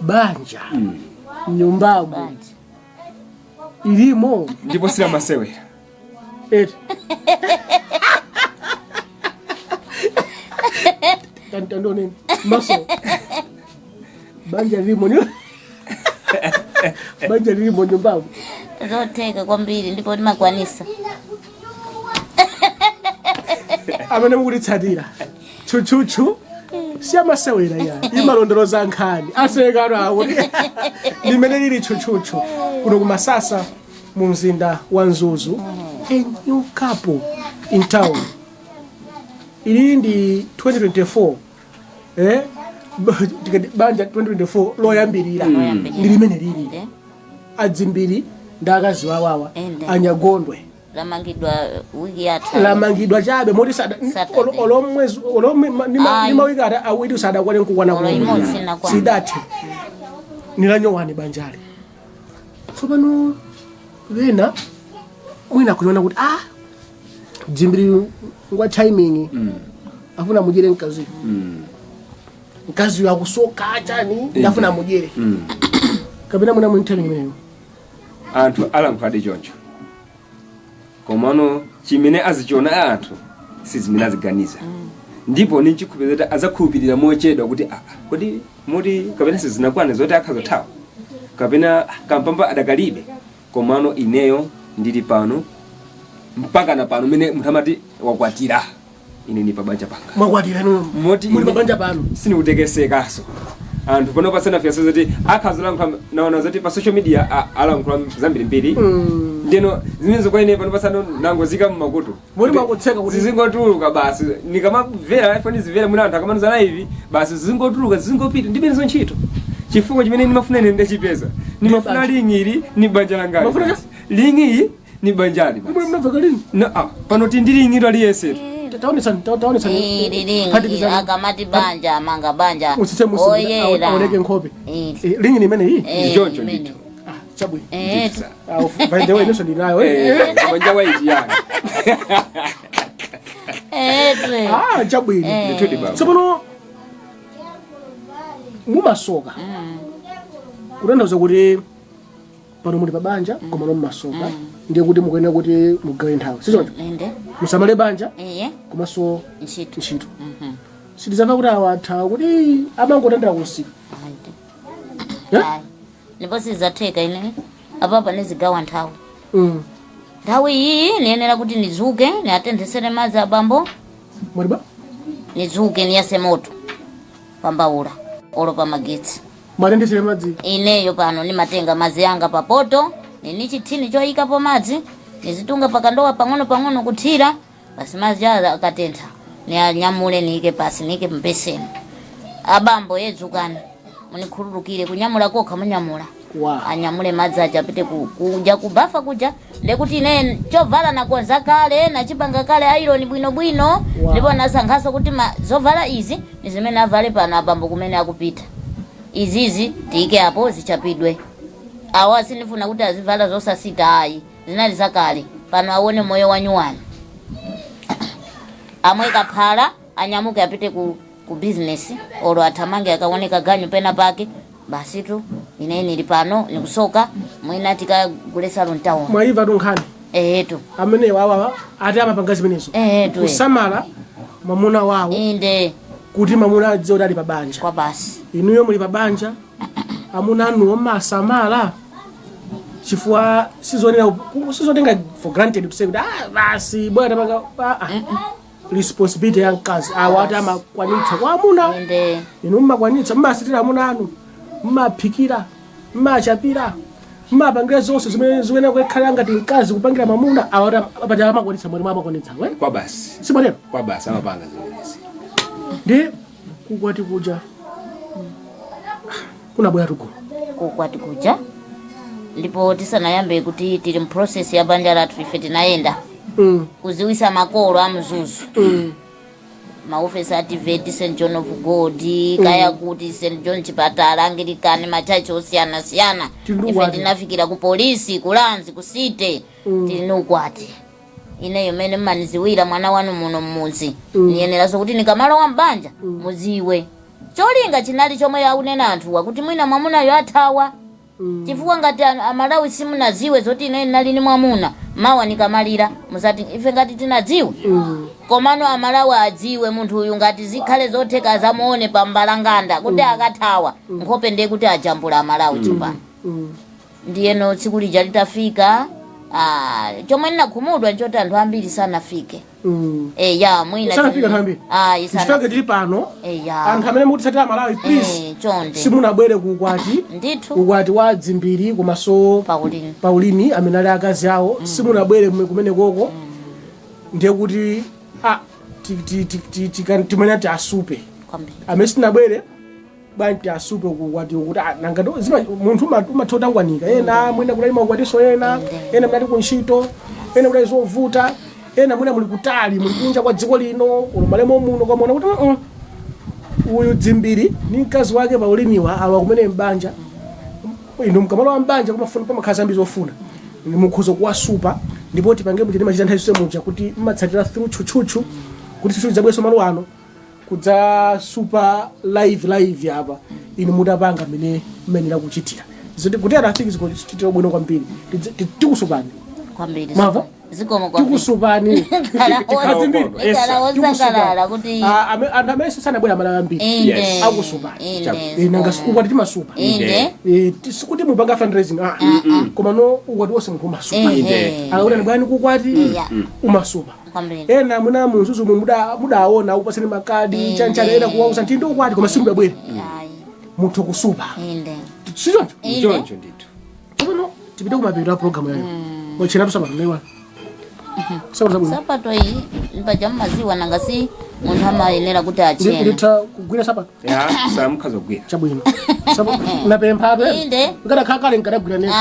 Banja mnyumbamo Banja. ilimo? Ndipo silamasewera. Eti tandoneni maso, banja lilimo ni banja lilimo nyumbamo? Zotheka kwambiri, ndipo timakwanisa. Amene mukutitsatira, tchutchutchu siyamasewera ya imalondoloza nkhani, asekano awo limene lili tchutchutchu kuno kumasasa mu mzinda wa Mzuzu, a new couple in town. Ili ndi 2024, tikati banja 2024 loyambirira. Loyambirira. Ndi limene lili Inde. Adzimbiri ndi akazi wawawa. Inde. Anyagondwe. Lamangidwa wiki yatha. Lamangidwa chabe moti sada Saturday. olomwezi olomwe Ayi. ndi mawiki ata awiri sadakwane nkukwana. Olo imodzi sinakwana. Sidathe nilanyowani banjali. Tsopano wena mwina kuliona kuti, ah, Dzimbiri ngwa timing, afuna mudyere mkaziyo. Mkaziyo akusoka chani, ndafuna mudyere kapena mwina mwini timing imeneyo. Anthu alankhuladi choncho, komano chimene azichiona anthu si zimene aziganiza, ndipo ni chikhulupiriro kuti azakhulupirira mochedwa kuti, ah, kodi moti kapena sizinakwane zoti akhazothawa kapena, ah, kampamba adakalibe. Komano ineyo ndili pano mpaka na pano mene munthu amati wakwatira, ine ni pabanja panga. Mwakwatira inuyo? Moti Muli pabanja pano? Sindikutekesekaso. Anthu pano pasana fiyaso zoti akhazolankhula, naona zoti pa social media alankhula zambirimbiri. Ndeno zimene kwa ine pano pasano nangozika mmakutu. Muli mwakutseka kuti- Zizingotuluka basi. Nikamamvera iPhone, zimvera mwina anthu akamanuza live, basi zizingotuluka, zizingopita. Ndimenezo ntchito, chifukwa chimene ndimafuna ine ndachipeza. Ndimafuna Banja. ring ili ni banja langali. Mafuna Basi. Ring iyi ni banjali basi. Muli mnamveka lini? No, ah, pano tindi ring ilo aliyense. Taonetsani, taonetsani. Ili ring. Phatikizani. Akamati banja, amanga banja. Utsitse musi. Oyera. Aoneke nkhope. Ili. Ring ni imene iyi? Ndichoncho. Imene. Ndithu. Ah, chabwino. Ndithu. Ah, by the way, inenso ndinayo, eh. Banja waiti yani. Twe. Ah, chabwino. Ndithudi baba. Tsopano mumasoka, kutanthauza kuti pano muli pabanja koma mumasoka, ndiye kuti mukuyenera kuti mugawe nthawi, sichoncho? Inde. Musamale banja Iye. komanso Ntchito. ntchito. Sitizamva kuti awatha kuti amangotandira kunsika. Inde. Eh? Ayi. Ndipo sizatheka ine. Apapa nizigawa nthawi. Nthawi iyi niyenera kuti nizuke, niatenthesere madzi abambo. Mwaliba? Nizuke, niyase moto pambawula olo pamagetsi. Mwatendesere madzi? Ineyo pano nimatenga madzi anga papoto, nini chithini choyikapo madzi, nizitunga pakandowa pang'ono pang'ono kuthira basi. Madzi aya akatentha nianyamule, niyike pasi, niyike mbeseni. Abambo, yedzukani, munikhululukire kunyamula kokha munyamula. Anyamule madzi aja, apite kuja kubafa kuja, ndekuti ine chovala nakonza kale, nachipanga kale iron bwinobwino. Ndipo nasankhaso kuti zovala izi ni zimene avale pano abambo kumene akupita, izizi tiyike apo zichapidwe. Awa sindifuna kuti azivala zosasita, ayi, zinali zakale. Pano aone moyo wanyuwani, amwe kaphala, anyamuke apite ku business olo athamange akaoneka ganyu pena pake. Basi tu, ine nili pano nikusoka, mwina tikagule salon town. Mwayimva tunkhani? Ehetu. Amene wawa ati amapanga zimenezo. Ehetu. Kusamala mwamuna wawo. Inde. Kuti mwamuna adziwe kuti ali pabanja. Kwa basi. Inuyo muli pabanja, amuna anuwo masamala, chifukwa sizonena, sizotenga for granted to say kuti, ah, basi bwana tapanga, ah, ah. Responsibility ya mkazi awo ati amakwanitsa kwa amuna. Inde. Inu mmakwanitsa, mmasitira amuna anu, mmaphikira, mmachapira, mmapangira zonse zimene zimene kukhala ngati mkazi kupangira mamuna awo ati apati amakwanitsa mwene amakwanitsa we. Kwa basi. Simwatero? Kwa basi, amapanga zimenezi. Ndi kukwati kuja kunabwera tugulu. Kukwati kuja, ndipo tisanayambe kuti tili m'process ya banja lathu, ife tinayenda kuziwisa makolo a Mzuzu, maofesi a TVET, St John of God, kaya kuti St John chipatala, Angilikani, machachi osiyanasiyana. Tili ndi Ife ukwati. tinafikira ku polisi, kulanzi, ku city. Tili ndi ukwati. Ineyo mene mmaniziwira mwana wanu muno mmudzi, niyeneranso kuti nikamalowa mbanja muziwe. Cholinga chinali chomwe akunena anthuwa kuti mwina mwamunayo athawa, chifukwa ngati Amalawi simunaziwe zoti ine ndinali ni mwamuna, mawa nikamalira musati ife ngati tinadziwa. Komano Amalawi adziwe munthu uyu, ngati zikhale zotheka zamuone pa mbalanganda kuti akathawa nkhope, ndiye kuti ajambula Amalawi tsopano. Ndiyeno tsiku lija litafika, chomwe ndinakhumudwa nchoti anthu ambiri sanafike. Eya, mwina Sanafike anthu ambiri? Ayi. Chifukwa tili pano, Eya. anthu amene mukutitsatira, Malawi, please, Chonde. simunabwere ku ukwati, ukwati wa Dzimbiri komanso Paulini. Paulini amene ali akazi awo, simunabwere kumene koko, ndiye kuti timene tiasupe Kwambiri. Amene sitinabwere bwanji tiasupe kukwati kuti nanga munthu umatha utangwanika, ena mwina kudali maukwatiso ena, ena mnati kuntchito, ena kudali zovuta, ena mwina muli kutali, muli kunja kwa dziko lino, ulo malemo muno, kwamona kuti uyu Dzimbiri ni mkazi wake Pauliniwa awa kumene mbanja. Inu mkamalowa mbanja kumafuna pamakhala zambiri zofuna mukhoza kuwasupa, ndipo tipange muja timachita nthawi zonse muja kuti mmatsatira through tchutchutchu, kuti tchutchutchu zabweso malo ano kudzasupa live live apa inu mutapanga mmene mmenera kuchitira zoti kuti afiki zikuchitira bwino kwambiri. Tikusupani. Kwambiri. Mwamva? Zikomo kwambiri. Tikusupani. Ikhala wosangalala kuti Anthu amene sanabwera, Amalawi ambiri Inde. Akusupani. Inde. Nanga ukwati timasupa. Inde. Sikuti mupanga fundraising, koma no ukwati wonse munthu umasupa. Ehe. Akakuti bwani kukwati, umasupa. Kwambiri. Ena mwina munzuzu mudaona akupasani makadi chanchana, ena kuwauza nti ndi ukwati, koma simudabwere. Ayi. Munthu kusupa. Inde. Sichoncho? Inde. Choncho ndithu. Tsopano tipite kumapeto a programu yayo. Wachenatu sapato naiwana sapato zabwino. Sapato iyi mpaja mmaziwa, nanga si munthu amayenera kuti achene. Nditha kugwira sapato? Ya, samukhaza kugwira. Chabwino. Napempha. Inde. Nkadakhala kale nkadagwira nene.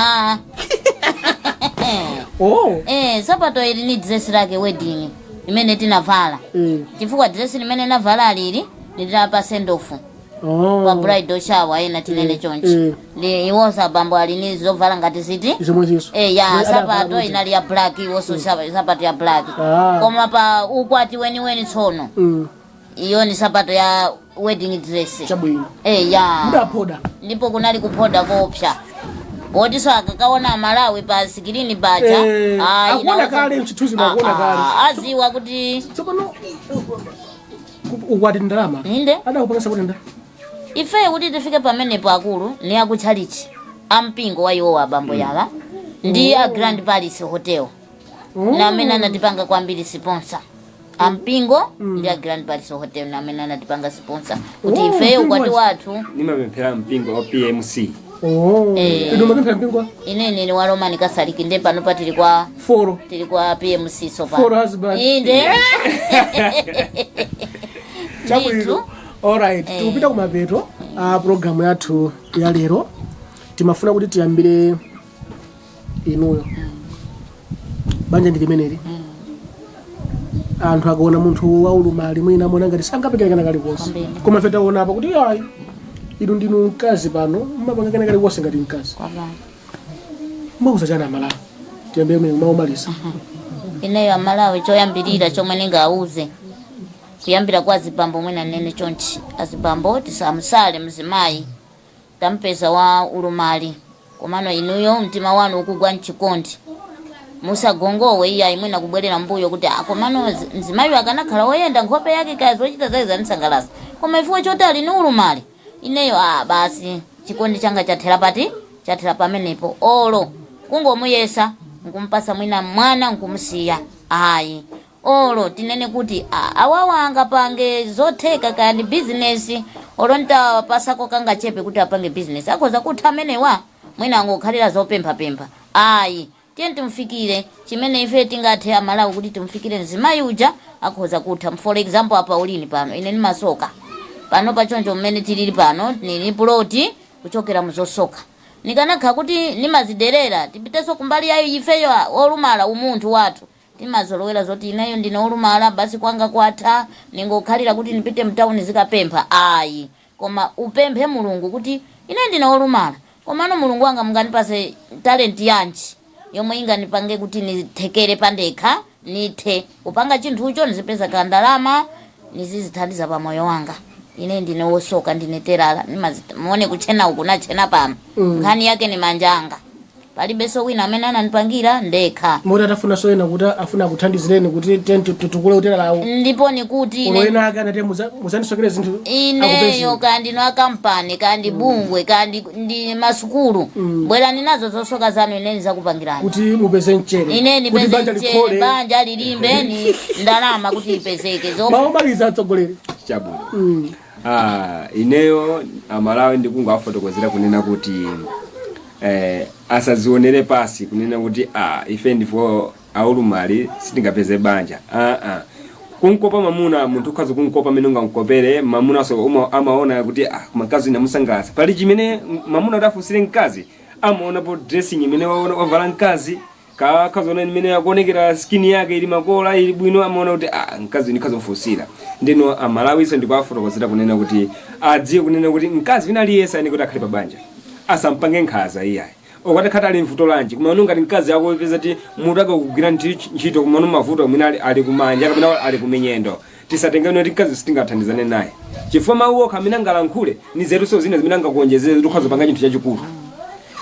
Oh. Sapato ili ni dress lake wedding imene tinavala, chifukwa dress limene navala lili lilapa send off pa bridal shower ena tinene chonchi. Ndi iwonso abambo ali ni zovala ngati ziti. Zomwe ziso. Ya. Zimene Sapato adavala. Inali ya black, iwonso sapato ya black. Koma pa ukwati weniweni tsono, iyo ni sapato ya wedding dress. Chabwino. Ya. Mudaphoda. Ndipo kunali kuphoda kopsa wotinso akakaona Amalawi pa screen paja, Akuona kale mchithunzi, akuona kale. Aziwa kuti Tsopano ukwati ndalama. Inde. Adakupangisa kuti nda Ifeyo kuti tifike pamenepo, akulu ni akutchalichi ampingo wa iwowa abambo yawa ndi a Grand Palace Hotel, na amene anatipanga kwambiri sponsor. Ampingo ndi a Grand Palace Hotel na amene anatipanga sponsor kuti Oh, ifeyo mpingo ukwati wathu. Nimapemphera mpingo wa PMC. Oh. Inu mapemphera mpingo? Inene ni wa Roman Catholic, nde pano pa tili kwa Foro. Tili kwa PMC Foro sopano. Husband. Inde. Chabwino. Ndithu. Alright, tikupita kumapeto a programu yathu ya lero. Timafuna kuti tiyambire inuyo. Banja ndi limeneli, anthu akaona munthu waulumali mwina amona ngati sangapekere kena kalikonse. Kwambiri. Koma ife taona apa kuti ayi, inu ndinu mkazi pano, mmapanga kena kalikonse ngati mkazi. Mwauza chani Amalawi? Tiyambire mene maumaliza. Ineyo Amalawi, choyambirira chomwe ndingauze, kuyambira kwa azibambo, mwina nene chonchi: azibambo, tisamusale mzimayi tampeza wa ulumali, komano inuyo mtima wanu ukugwa mchikondi, musagongowe iyayi, mwina kubwerera mbuyo kuti "Ah, komano mzimayiyo akanakhala woyenda, nkhope yake kaya zochita zake zanisangalasa, koma ifukwa choti ali ni ulumali, ineyo basi chikondi changa chathera pati, chathera pamenepo." Olo kungomuyesa nkumpasa mwina mwana nkumusiya, ayi. Olo tinene kuti awawa angapange zotheka, kaya ndi bizinesi, olo ntapasako kangachepe kuti apange bizinesi, akhoza kutha amenewa, mwina angokhalira zopemphapempha. Ayi, tiye timfikire chimene ife tingathe Amalawi kuti timfikire mzimayi uja, akhoza kutha. For example, apa ulini pano ine ndimasoka pano pachoncho, mmene tilili pano nili puloti kuchokera muzosoka. Nikanakha kuti nimaziderera, tipitenso kumbali yayo ifeyo olumala, umunthu wathu timazolowera zoti ineyo ndine olumala basi, kwanga kwatha, ningokhalira kuti ndipite mtawuni zikapempha. Ayi, koma upemphe Mulungu kuti ine ndine olumala, komano Mulungu wanga mungandipase talent yanji yomwe ingandipange kuti nithekere pandekha, nithe kupanga chinthucho, nizipeza kandalama, nizizithandiza pa moyo wanga. Ine ndine wosoka, ndine terala. Muone kuchena uku nachena pano. Nkhani yake ni manja anga, palibenso wina amene anandipangira, ndekha. Moti atafuna soyena kuti afuna kuthandizireni kuti titukule uteralawo, Ndipo nikuti olo ena ake anati muzandisokere zinthu, ineyo akupezeni. Kandi no akampani, kandi bungwe, kandi ndi masukulu, bwerani nazo zosoka zanu, ine ndizakupangirani kuti mupeze mchere, ine kuti ndipeze banja mchere, likhole. Banja lilimbe, ni ndalama kuti ipezeke. Mawu omaliza, atsogoleri. Chabwino. Ineyo Amalawi ndikungowafotokozera kunena kuti asazionere pasi kunena kuti ife ndifo aulumali, sitingapeze banja. Kunkopa mamuna, munthu ukhaza kunkopa amene ungamkopere mamunaso amaona kuti koma mkazi inamusangalatsa. Pali chimene mamuna kuti afunsire mkazi, amaonapo dressing imene wavala mkazi, kakhazaona imene akuonekera, skin yake ili makola, ili bwino, amaona kuti mkazi ndikhaza kufunsira. Ndino Amalawiso ndikuwafotokozera kunena kuti adziwe kunena kuti mkazi wina aliyense ayene kuti akhale pa banja, asampange nkhaza iyayi. Okatakhala ali mvuto lanji, koma ngati mkazi akupeza ti mutu ake kugwira ntchito, koma mavuto mwina ali kumanja kapena ali kuminyendo, tisatengeni kuti mkazi sitingathandizane naye, chifukwa mawu okha amene angalankhule ni zeruso zina zimene angakuonjezere kuti ukhoza kupanga chinthu chachikulu.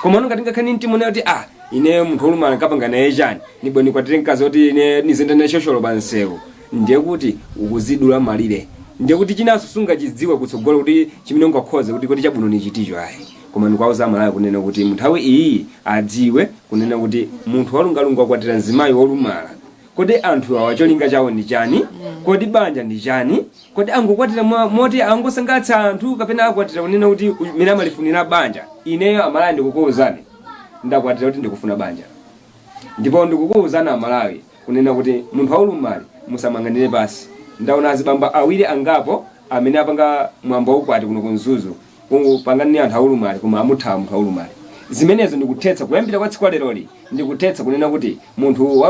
Koma ngati ngakhale ni mtima kuti ineyo munthu wolumala nkapanga naye chani, nibwe nikwatire mkazi kuti ine nizenda naye shosholo pa msewu, ndiye kuti ukuzidula malire. Ndiye kuti chinanso sungachidziwe kutsogolo kuti chimene ungakhoze kuti chabwino ni chiticho, ayi. Koma ndikuwauza Amalawi kunena kuti munthawi iyi adziwe kunena kuti munthu walungalunga wakwatira mzimayi wolumala, kodi anthu awa cholinga chawo ndi chani? Kodi banja ndi chani? Kodi angokwatira moti angosangalatsa anthu, kapena akwatira kunena kuti mene amalifunira banja? Ineyo Amalawi ndikukuwuzani, ndakwatira kuti ndikufuna banja. Ndipo ndikukuwuzani Amalawi kunena kuti munthu waulumali musamang'anire pasi. Ndaona azibamba awiri angapo amene apanga mwambo waukwati kuno ku Mzuzu, pangani anthu aulumali, koma amuthawa munthu waulumali. Zimenezo ndikuthetsa kuyambira kwa tsiku leroli, ndikuthetsa kunena kuti munthu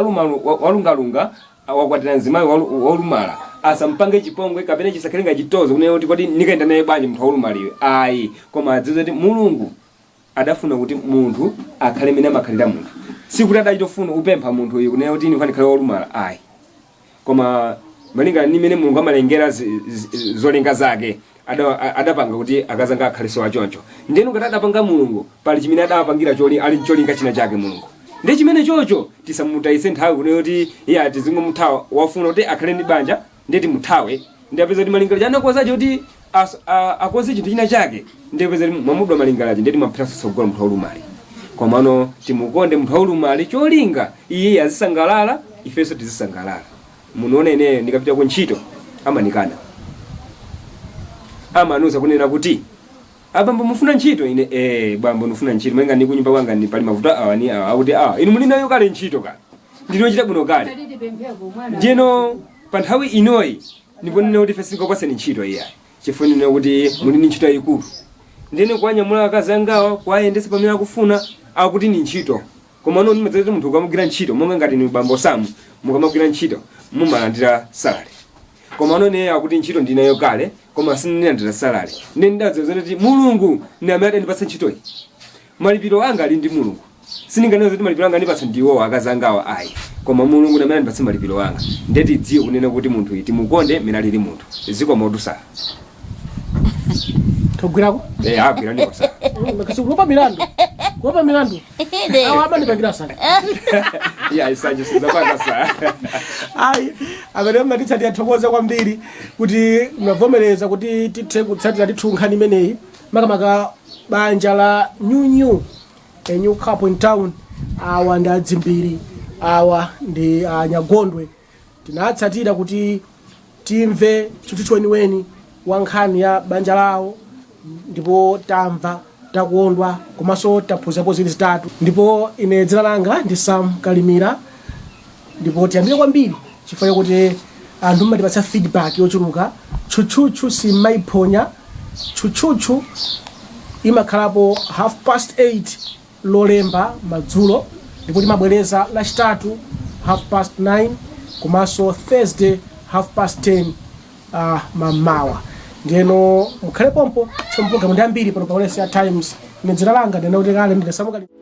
walungalunga wakwatira mzimayi wolumala asampange chipongwe, kapena chisakhale ngati chitozo kunena kuti kodi ndikaenda naye bwanji munthu waulumaliyo, ayi. Koma adziwe kuti Mulungu adafuna kuti munthu akhale mene amakhalira munthu, sikuti adachitofuna upempha munthu uyu kunena kuti ine ndikhale wolumala, ayi. Koma malingana ndi mene Mulungu amalengera zolenga zake, adapanga kuti akazanga akhaleso achoncho. Ndiyeno ngati adapanga Mulungu, pali chimene adapangira choli ali cholinga china chake Mulungu, ndi chimene chocho tisamutayitse nthawi kunena kuti iye tizingomuthawa. Wafuna kuti akhale ndi banja, ndiye timuthawe, ndi apeza kuti malingaliro anakonzacho kuti akonze chinthu china chake, ndiye apeza kuti mwamudwa malingaliro, ndiye timaphiranso tsogolo munthu waulumali. Komano timukonde munthu waulumali, cholinga iye azisangalala, ifenso tizisangalala. Munoona ine ndikapita ku ntchito amanikana, amanuza kunena kuti, "Abambo, mufuna ntchito?" Ine, "Bambo, ndifuna ntchito, malinga ndi kunyumba kwanga ndi pali mavuto awa ni awa." Akuti, "Inu muli nayo kale ntchito kale, ndinochita bwino kale. Ndiyeno pa nthawi inoyi ndiponena kuti ife singakupaseni ntchito iyayi, chifukwa ndinena kuti muli ndi ntchito yayikulu." Ndiyeno kuwanyamula akazi angawa, kuwayendetsa pamene akufuna, akuti ni ntchito. Koma no ndimadziwa kuti munthu ukamugwira ntchito, monga ngati ni bambo Samu, mukamagwira ntchito mumalandira salary. Koma ano ine akuti ntchito ndinayo kale, koma sindinalandira salary. Ndi ndadziwa kuti Mulungu ndi amene adandipatsa ntchitoyi, malipiro anga ali ndi Mulungu. Sindinganene kuti malipiro anga andipatsa ndiwowo akazi angawa, ayi, koma Mulungu ndi amene andipatsa malipiro anga. Ndiye tidziwe kunena kuti munthu uyu timukonde mene alili munthu. Zikomo sa. Togwirako. Agwira ndipo sa. Kasi kuopa milandu, kuopa milandu. Awa amanipangira sana. Iya, isanje sizapanga sa. Ayi, amene mmatitsatira, thokoza kwambiri kuti mnavomereza kuti tithe kutsatira ndithu nkhani imeneyi, makamaka banja la new a new couple in town. Awa ndi adzimbiri, awa ndi anyagondwe. Tinatsatira kuti timve tchutchutchu weniweni wa nkhani ya banja lawo, ndipo tamva, takondwa komanso taphunzirapo ziwiri zitatu. Ndipo ine dzina langa ndi Sam Kalimira, ndipo tiyambire kwambiri chifukwa chakuti anthu mmatipatsa feedback yochuluka. Tchutchutchu simmaiphonya. Tchutchutchu imakhalapo 8:30 Lolemba madzulo, ndipo timabwereza Lachitatu 9:30 komanso Thursday 10:30 mammawa. Ndiyeno mukhale pompo, chomwe program ndi ambiri pano pa wailesi ya Times. Ine dzina langa ndinauti kale ndine Sam Kalimira.